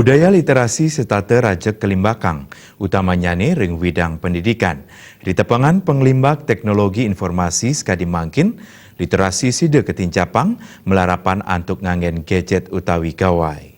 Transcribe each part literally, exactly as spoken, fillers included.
Budaya literasi setata rajeg kalimbakang, utamanyane ring widang pendidikan. Ritepengan panglimbak teknologi informasi sakadi mangkin, literasi sida katincapang malarapan antuk nganggen gadget utawi gawai.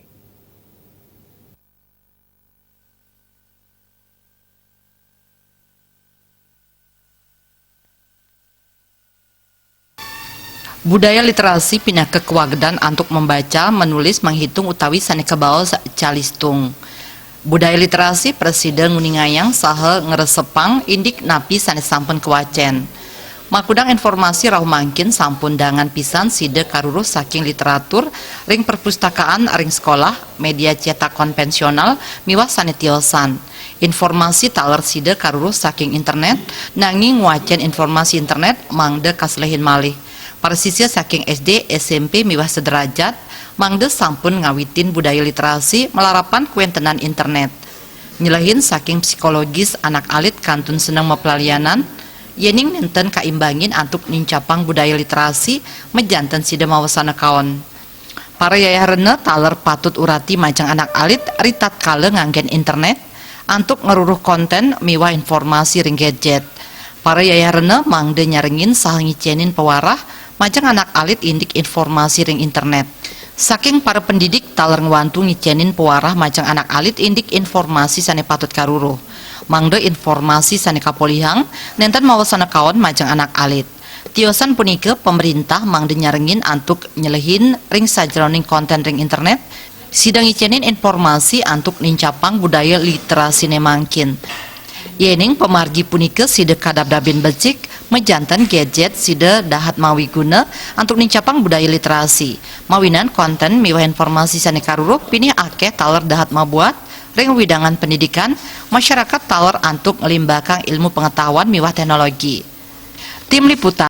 Budaya literasi pinaka kawagedan antuk membaca, menulis, menghitung utawi sane kabaos calistung. Budaya literasi prasida nguningayang saha ngresepang indik napi sane sampun kawacen. Makudang informasi rauh mangkin sampun dangan pisan sida karuruh saking literatur ring perpustakaan, ring sekolah, media cetak konvensional, miwah sane tiosan. Informasi taler sida karuruh saking internet, nanging ngwacen informasi internet mangda kaselehin malih. Para sisya saking S D, S M P miwah sederajat mangda sampun ngawitin budaya literasi malarapan kawentenan internet. Nyelehin saking psikologis anak alit kantun seneng maplalianan, yening nenten kaimbangin antuk nincapang budaya literasi majanten sida mawasana kaon. Para yayah rena taler patut urati majeng anak alit ritatkala nganggen internet antuk ngruruh konten miwah informasi ring gadget. Para yayah rena mangda nyarengin saha ngicenin pawarah majeng anak alit indik informasi ring internet. Saking para pendidik taler ngwantu ngicenin pawarah majeng anak alit indik informasi sane patut karuruh. Mangda informasi sane kapolihang nenten mawasana kaon majeng anak alit. Tiosan punika, pamrintah mangda nyarengin antuk nyelehin ring sajeroning konten ring internet, sida ngicenin informasi antuk nincapang budaya literasine mangkin. Yening pamargi punika sida kadabdabin becik, majanten gadget sida dahat mawiguna antuk nincapang budaya literasi. Mawinan konten miwah informasi sane karuruh pinih akeh taler dahat mabuat ring wewidangan pendidikan, masyarakat taler antuk nglimbakang ilmu pengetahuan miwah teknologi. Tim Liputan.